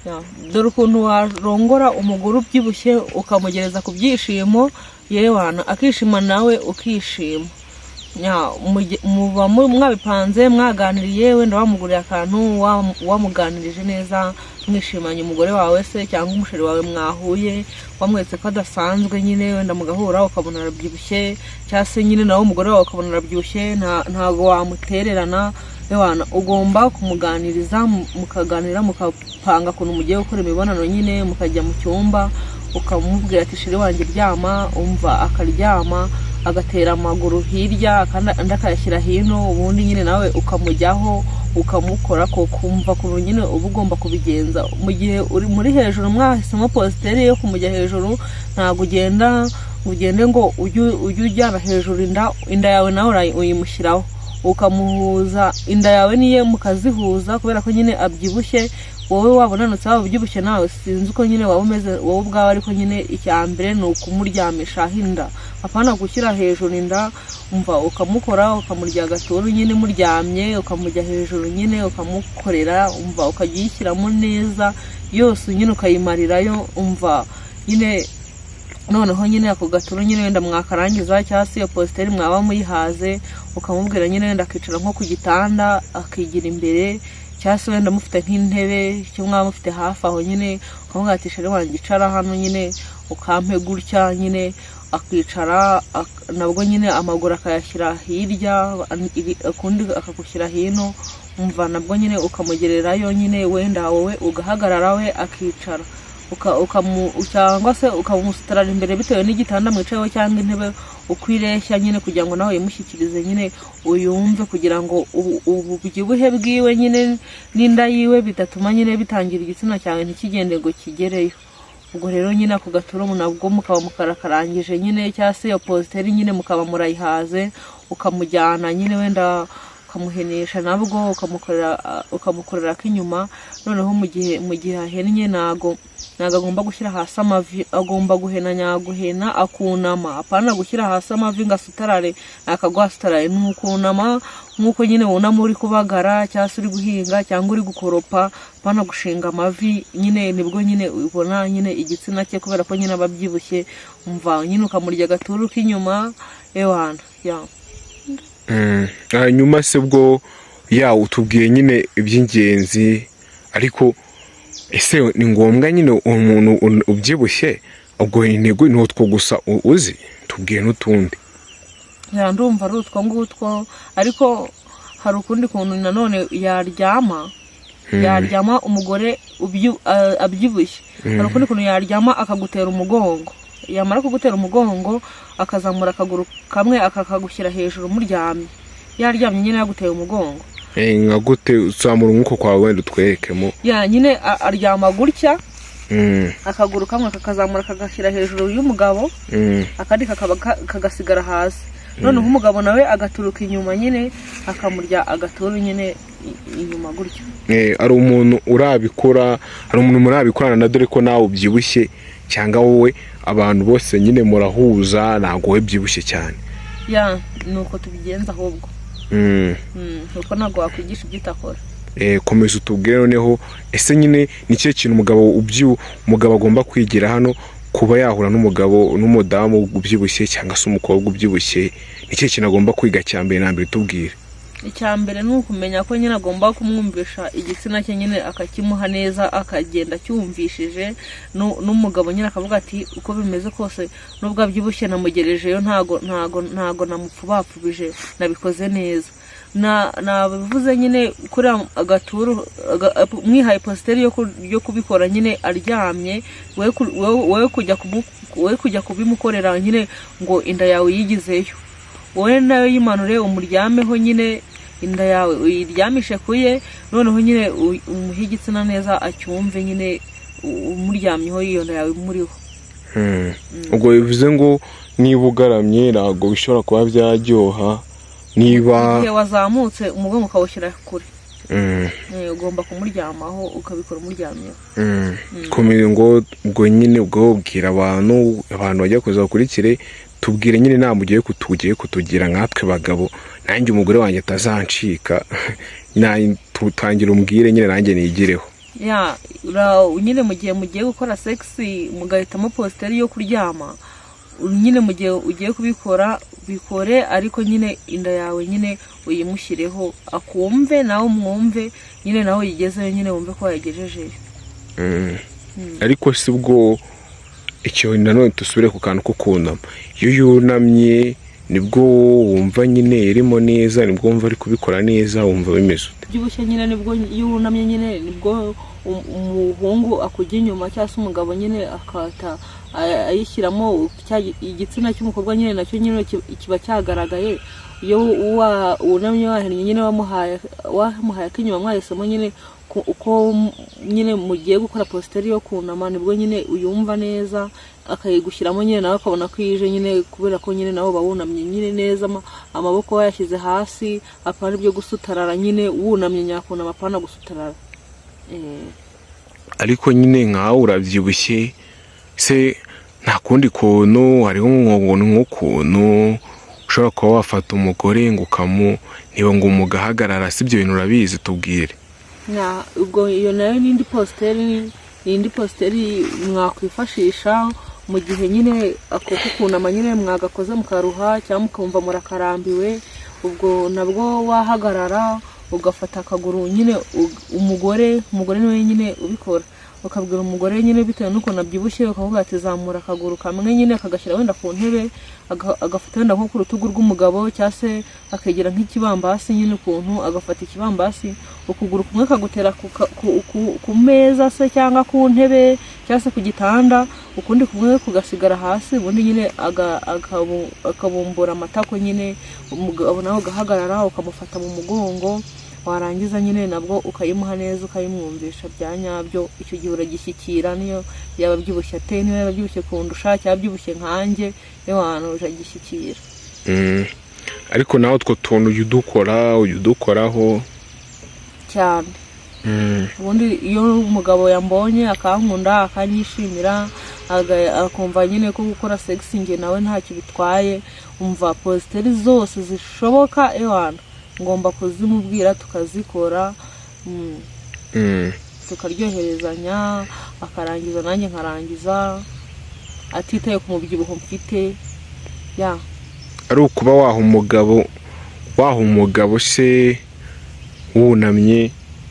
Ya, dore ukuntu warongora umugore ubyibushye ukamugereza ku byishimo, yewana akishima nawe ukishima. Ya, muba mwabipanze, mwaganiriye, wenda wamuguriye akantu, wamuganirije neza, mwishimanye umugore wawe se cyangwa umusheri wawe mwahuye, wamweretse ko adasanzwe nyine, wenda mugahura ukabona arabyibushye, cyangwa se nyine nawe umugore wawe ukabona arabyibushye, ntago wamutererana. Yewana ugomba kumuganiriza, mukaganira, mukapanga ukuntu mugiye gukora imibonano nyine, mukajya mu cyumba, ukamubwira ati: "Chéri wanjye, ryama." Umva, akaryama, agatera amaguru hirya, andi akayashyira hino, ubundi nyine nawe ukamujyaho, ukamukora ko kumva ukuntu nyine uba ugomba kubigenza mu gihe uri muri hejuru. Mwahisemo posture yo kumujya hejuru, ntabwo ugenda ngo ugende ngo ujye ujyana hejuru inda yawe, nawe uyimushyiraho, ukamuhuza inda yawe niye, mukazihuza, kubera ko nyine abyibushye. Wowe waba unanutse, waba ubyibushye nawe, sinzi uko nyine waba umeze wowe ubwawe, ariko nyine icya mbere ni ukumuryamishaho inda, apana gushyira hejuru inda. Umva, ukamukora, ukamurya agaturu nyine muryamye, ukamujya hejuru nyine, ukamukorera, umva, ukajya uyishyiramo neza yose nyine, ukayimarirayo. Umva nyine, noneho nyine ako gaturu nyine wenda mwakarangiza, cyangwa se iyo posture mwaba muyihaze, ukamubwira nyine wenda akicara nko ku gitanda, akigira imbere, cyangwa se wenda mufite nk'intebe, icyo mwaba mufite hafi aho nyine, ukamubwira ati: "Chéri wanjye, icara hano nyine, ukampe gutya." Nyine akicara, nabwo nyine amaguru akayashyira hirya, akundi akagushyira hino. Umva, nabwo nyine ukamugererayo nyine, wenda wowe ugahagarara, we akicara, cyangwa se ukamusitarara imbere bitewe n'igitanda mwicayeho cyangwa intebe uko ireshya nyine, kugira ngo nawe uyimushyikirize nyine uyumve, kugira ngo ububyibuhe bwiwe nyine n'inda yiwe bidatuma nyine bitangira igitsina cyawe ntikigende ngo kigereyo. Ubwo rero nyine ako gaturu nabwo mukaba mukarakarangije nyine, cyangwa se iyo posture nyine mukaba murayihaze, ukamujyana nyine, wenda ukamuhenesha, nabwo ukamukorera ak'inyuma. Noneho mu gihe ahennye, ntago agomba gushyira hasi amavi, agomba guhena nyaguhena, akunama, apana gushyira hasi amavi ngo asutarare, akagwa asutarare. Ni ukunama nk'uko nyine wunama uri kubagara, cyangwa se uri guhinga, cyangwa uri gukoropa, apana gushinga amavi nyine. Nibwo nyine ubona nyine igitsina cye, kubera ko nyine aba abyibushye. Umva nyine, ukamurya agaturu k'inyuma, ewana ya. Hanyuma se ubwo ya utubwiye nyine iby'ingenzi, ariko ese ni ngombwa nyine umuntu ubyibushye, ubwo intego ni utwo gusa uzi? Tubwiye n'utundi. Ya, ndumva ari utwo ngutwo, ariko hari ukundi kuntu nanone yaryama umugore abyibushye. Hari ukundi kuntu yaryama akagutera umugongo, yamara kugutera umugongo akazamura akaguru kamwe akakagushyira hejuru muryamye, yaryamye nyine yaguteye umugongo. Nka gute? Uzamura umwuka kwawe wenda utwerekemo. Ya, nyine aryama gutya, akaguru kamwe kakazamura kagashyira hejuru y'umugabo, akandi kakaba kagasigara hasi. Noneho umugabo nawe agaturuka inyuma nyine, akamurya agaturu nyine inyuma gutyo. Hari umuntu urabikora? Hari umuntu murabikorana na dore ko nawe ubyibushye, cyangwa wowe abantu bose nyine murahuza, ntabwo wowe byibushye cyane? Ya, ni uko tubigenza ahubwo. Kuko ntabwo wakwigisha ibyo utakora. Komeza utubwire noneho, ese nyine ni ikihe kintu umugabo agomba kwigira hano kuba yahura n'umugabo n'umudamu ubyibushye cyangwa se umukobwa ubyibushye? Ni ikihe kintu agomba kwiga cya mbere na mbere? Tubwire. Icya mbere ni ukumenya ko nyine agomba kumwumvisha igitsina cye nyine, akakimuha neza, akagenda acyumvishije, n'umugabo nyine akavuga ati: "Uko bimeze kose, nubwo abyibushye, namugerejeyo, ntago namupfubapfubije, nabikoze neza." Na nabivuze nyine kuri agaturu, mwihaye posture yo kubikora nyine aryamye, wowe kujya kubimukorera nyine ngo inda yawe uyigizeyo, wowe nayo yimanure, umuryameho nyine, inda yawe uyiryamishe kuye, noneho nyine umuhe igitsina neza acyumve nyine, umuryamyeho, iyo nda yawe imuriho. Ubwo bivuze ngo niba ugaramye ntabwo bishobora kuba byaryoha niba Igihe wazamutse umugongo ukawushyira kure. Ugomba kumuryamaho, ukabikora umuryamyeho. Komeza ngo ubwo nyine ubwo ubwira abantu bajya kuza bakurikire, tubwire nyine inama ugiye kutugira nkatwe bagabo, nanjye umugore wanjye atazancika. Tutangira umbwire nyine nanjye nigireho. Ya nyine mu gihe mugiye gukora sex mugahitamo posture yo kuryama, nyine mu gihe ugiye kubikora bikore, ariko nyine inda yawe nyine uyimushyireho akumve, nawe umwumve nyine, nawe uyigezeyo nyine wumve ko wayigejejeyo. Ariko si bwo icyo, nanone dusubire ku kantu ko kunama. Iyo yunamye nibwo wumva nyine irimo neza, nibwo wumva ari kubikora neza, wumva bimeze ute? Byibushye nyine nibwo iyo wunamye nyine nibwo umuhungu akujya inyuma, cyangwa se umugabo nyine akata ayishyiramo igitsina cy'umukobwa nyine nacyo nyine kiba cyagaragaye. Iyo wunamye wahennye nyine wamuhaye ak'inyuma, mwahisemo nyine uko nyine mugiye gukora posture yo kunama, nibwo nyine uyumva neza akayigushyiramo nyine, nawe akabona ko ije nyine, kubera ko nyine nawe uba wunamye nyine neza, amaboko wayashyize hasi, apana ibyo gusutarara nyine, wunamye nyakunama, apana gusutarara. Ariko nyine nkawe urabyibushye se, nta kundi kuntu hariho nk'ukuntu ushobora kuba wafata umugore ngo ukamu niba ngo mugahagarara, si ibyo bintu urabizi? Tubwire. Ubwo iyo nayo ni indi posture, ni indi posture mwakwifashisha mu gihe nyine ako kunama nyine mwagakoze mukaruha cyangwa mukumva murakarambiwe. Ubwo nabwo wahagarara ugafata akaguru nyine umugore niwe nyine ubikora, ukabwira umugore nyine bitewe n'ukuntu abyibushye, ukavuga ati zamura akaguru kamwe nyine, akagashyira wenda ku ntebe, agafata wenda nko ku rutugu rw'umugabo, cyangwa se akegera nk'ikibambasi nyine ukuntu, agafata ikibambasi, ukuguru kumwe akagutera ku meza se cyangwa ku ntebe cyangwa se ku gitanda, ukundi kumwe kugasigara hasi, ubundi nyine akabumbura amatako nyine, umugabo nawe ugahagarara ukamufata mu mugongo, warangiza nyine nabwo ukayimuha neza, ukayimwumvisha bya nyabyo. Icyo gihe uragishyikira, niyo yaba abyibushye ate, niyo yaba abyibushye kundusha cyangwa abyibushye nkanjye, iyo uragishyikira. Ariko nawe utwo tuntu ujya udukora, ujya udukoraho? Cyane. Ubundi iyo umugabo yambonye akankunda, akanyishimira, akumva nyine ko gukora sex njye nawe ntacyo bitwaye, umva posture zose zishoboka ewana ngomba kuzimubwira tukazikora, tukaryoherezanya, akarangiza nanjye nkarangiza, atitaye ku mubyibuho mfite ya. Ari ukuba waha umugabo se wunamye,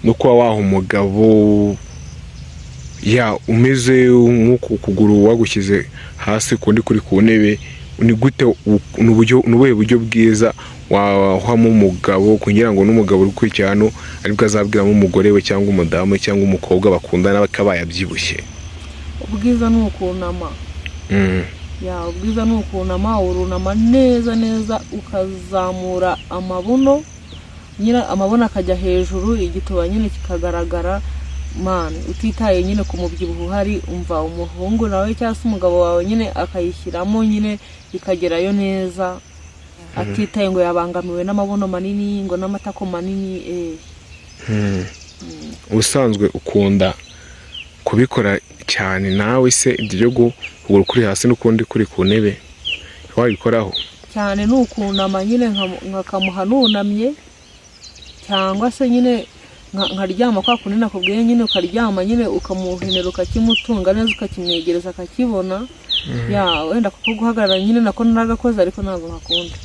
no kuba waha umugabo ya umeze nk'uku kuguru wagushyize hasi ukundi kuri ku ntebe, ni gute ni ubuhe buryo bwiza wahamo umugabo, kugira ngo n'umugabo uri gukurikira hano aribwo azabwiramo umugore we cyangwa umudamu cyangwa umukobwa bakundana bakaba yabyibushye? Ubwiza ni ukunama. Ya, ubwiza ni ukunama, urunama neza neza ukazamura amabuno nyine, amabuno akajya hejuru, igituba nyine kikagaragara man, utitaye nyine ku mubyibuho uhari. Umva, umuhungu nawe cyangwa se umugabo wawe nyine akayishyiramo nyine ikagerayo neza, atitaye ngo yabangamiwe n'amabuno manini, ngo n'amatako manini. Ubusanzwe ukunda kubikora cyane nawe se, ibyo byo ukuguru kuri hasi n'ukundi kuri ku ntebe, wabikoraho? Cyane, ni ukunama nyine nkakamuha nunamye, cyangwa se nyine nkaryama kwa kundi nakubwiye nyine, ukaryama nyine ukamuhenera, ukakimutunga neza, ukakimwegereza akakibona. Ya, wenda kuko guhagarara nyine nako naragakoze, ariko ntabwo nkakunda.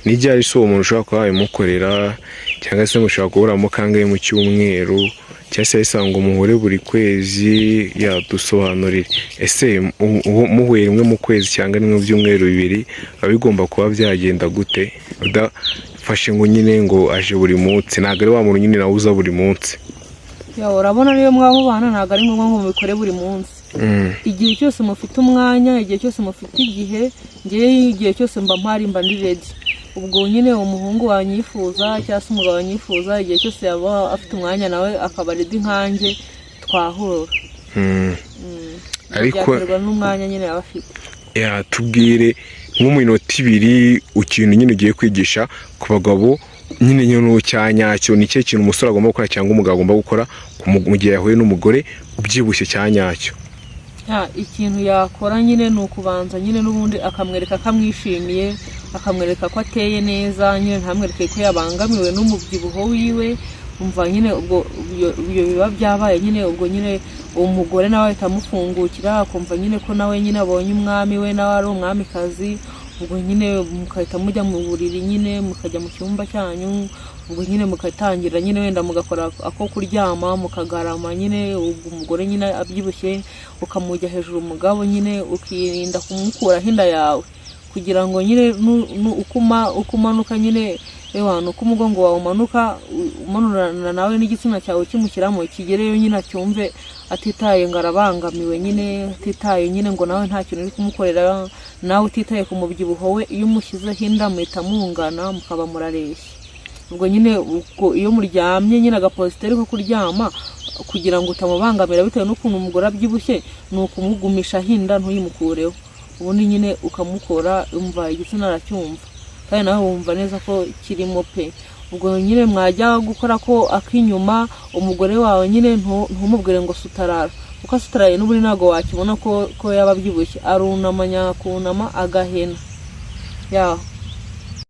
N'igihe si uwo muntu ushobora kuba wabimukorera, cyangwa se mushobora guhuramo kangahe mu cyumweru, cyangwa se bisaba ngo muhure buri kwezi? Yadusobanurire, ese muhuye rimwe mu kwezi cyangwa rimwe mu byumweru 2, biba bigomba kuba byagenda gute? Udafashe ngo nyine ngo aje buri munsi, ntabwo ari wa muntu nyine nawe uza buri munsi. Ya, urabona niyo mwaba mubana ntabwo ari ngombwa ngo mubikore buri munsi. Igihe cyose mufite umwanya, igihe cyose mufite igihe, ngewe igihe cyose mba mpari, mba ndi ready. Ubwo nyine umuhungu wanyifuza cyangwa se umugabo wanyifuza, igihe cyose yaba afite umwanya nawe akaba ready nkanjye, twahura. Byaterwa n'umwanya nyine yaba afite. Yatubwire nko mu minota 2 ikintu nyine ugiye kwigisha ku bagabo nyine nyine cya nyacyo. Ni ikihe kintu umusore agomba gukora cyangwa umugabo agomba gukora mu gihe yahuye n'umugore ubyibushye cya nyacyo? Ya, ikintu yakora nyine ni ukubanza nyine n'ubundi akamwereka ko amwishimiye, akamwereka ko ateye neza nyine, ntamwereke ko yabangamiwe n'umubyibuho wiwe. Umva nyine, ubwo ibyo biba byabaye nyine, ubwo nyine umugore nawe ahita amufungukira, akumva nyine ko nawe nyine abonye umwami we, nawe ari umwamikazi. Ubwo nyine mugahita mujya mu buriri nyine, mukajya mu cyumba cyanyu. Ubwo nyine mugatangira nyine, wenda mugakora ako kuryama, mukagarama nyine. Ubwo umugore nyine abyibushye, ukamujya hejuru umugabo nyine, ukirinda kumukuraho inda yawe, kugira ngo nyine uko umanuka nyine, ewana, uko umugongo wawe umanuka, umanurana nawe n'igitsina cyawe kimushyiramo, kigereyo nyine acyumve, atitaye ngo arabangamiwe nyine, atitaye nyine ngo nawe nta kintu uri kumukorera, nawe utitaye ku mubyibuho we. Iyo umushyizeho inda muhita mungana, mukaba murareshya. Ubwo nyine ubwo iyo muryamye nyine, agaposture ko kuryama, kugira ngo utamubangamira bitewe n'ukuntu umugore abyibushye, ni ukumugumishaho inda ntuyimukureho. Ubundi nyine ukamukora, umva igitsina aracyumva, kandi nawe wumva neza ko kirimo pe. Ubwo nyine mwajya gukora ko ak'inyuma, umugore wawe nyine ntumubwire ngo sutarara, kuko asutaraye n'ubundi ntabwo wakibona ko yaba abyibushye. Arunama nyakunama, agahena ya.